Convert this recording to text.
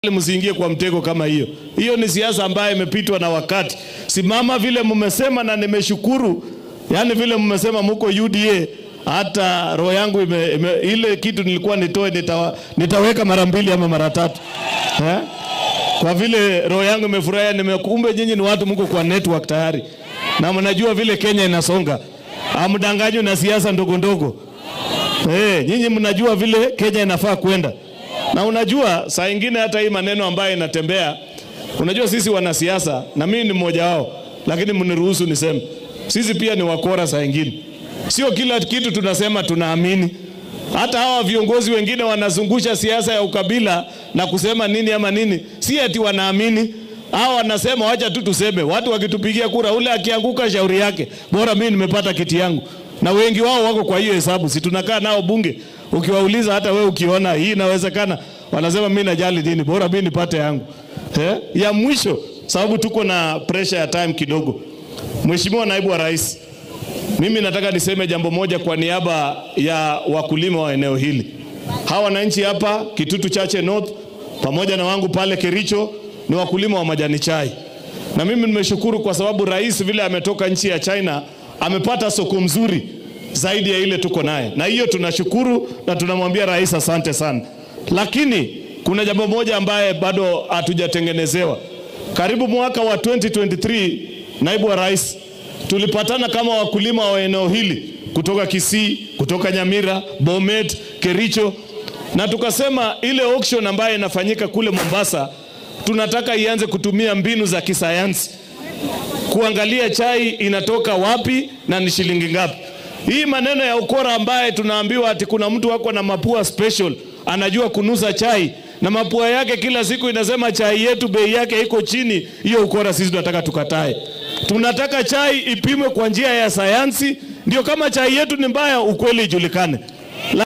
Msiingie kwa mtego kama hiyo. Hiyo ni siasa ambayo imepitwa na wakati. Simama vile mmesema, na nimeshukuru. Yaani vile mmesema muko UDA, hata roho yangu ile kitu nilikuwa nitoe nitaweka mara mbili ama mara tatu. Eh? Kwa vile roho yangu imefurahia, nimekumbe nyinyi ni watu mko kwa network tayari. Na mnajua vile Kenya inasonga. Hamdanganywi na siasa ndogo ndogo. Nyinyi mnajua vile Kenya inafaa kwenda. Na unajua saa nyingine hata hii maneno ambayo inatembea, unajua sisi wanasiasa, na mimi ni mmoja wao, lakini mniruhusu niseme, sisi pia ni wakora saa nyingine. Sio kila kitu tunasema tunaamini. Hata hawa viongozi wengine wanazungusha siasa ya ukabila na kusema nini ama nini, si ati wanaamini. Hawa wanasema wacha tu tuseme, watu wakitupigia kura, ule akianguka shauri yake, bora mimi nimepata kiti yangu. Na wengi wao wako kwa hiyo hesabu, si tunakaa nao bunge. Ukiwauliza hata wewe ukiona hii inawezekana, wanasema mimi najali dini, bora mimi nipate yangu. Ya mwisho, sababu tuko na pressure ya time kidogo. Mheshimiwa Naibu wa Rais, mimi nataka niseme jambo moja kwa niaba ya wakulima wa eneo hili. Hawa wananchi hapa Kitutu Chache North pamoja na wangu pale Kericho ni wakulima wa majani chai. Na mimi nimeshukuru kwa sababu rais vile ametoka nchi ya China amepata soko mzuri zaidi ya ile tuko naye. Na hiyo tunashukuru na tunamwambia rais asante sana. Lakini kuna jambo moja ambaye bado hatujatengenezewa. Karibu mwaka wa 2023, Naibu wa Rais, tulipatana kama wakulima wa eneo hili kutoka Kisii, kutoka Nyamira, Bomet, Kericho, na tukasema ile auction ambayo inafanyika kule Mombasa tunataka ianze kutumia mbinu za kisayansi kuangalia chai inatoka wapi na ni shilingi ngapi. Hii maneno ya ukora ambaye tunaambiwa ati kuna mtu wako na mapua special anajua kunusa chai na mapua yake kila siku inasema chai yetu bei yake iko chini, hiyo ukora sisi tunataka tukatae. Tunataka chai ipimwe kwa njia ya sayansi, ndio kama chai yetu ni mbaya ukweli ijulikane.